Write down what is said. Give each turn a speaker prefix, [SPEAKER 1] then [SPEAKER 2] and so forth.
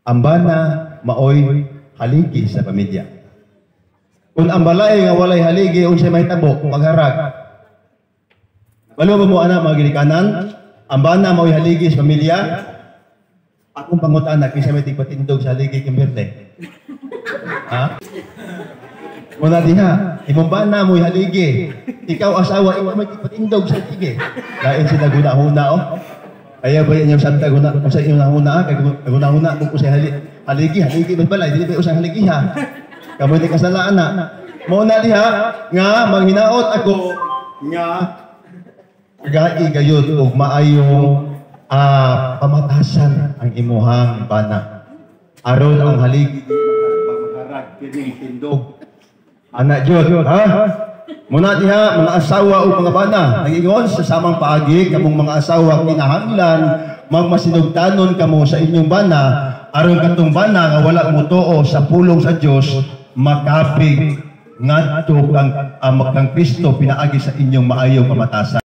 [SPEAKER 1] Ang bana maoy haligi sa pamilya. Kung ang balay nga walay haligi, unsay mahitabo? Pagharag. Balo ba mo ana, mga ginikanan? Ang bana maoy haligi sa pamilya. Akong pangutana, kinsa may tigpatindog sa haligi, Kimberly? Ha? Muna diha, imong bana mo'y haligi. Ikaw asawa, ikaw may tigpatindog sa haligi. Lain sila guna-huna oh. Ayaw ba inyong santa guna kung sa inyong nahuna kay guna-huna kung sa haligi, haligi man balay, dili ba usang haligi ha. Kamo di kasalaan na. Mao na diha nga manghinaot ako nga gai gayud og maayong pamatasan ang imuhang bana. Aron ang haligi magharag kining tindog. Anak jud, ha? Muna diha mga asawa o mga bana, nagingon sa samang paagi kamong mga asawa kinahanglan magmasinugtanon kamo sa inyong bana aron katong bana nga wala motuo sa pulong sa Dios makapig ngadto kang Kristo pinaagi sa inyong maayong pamatasan.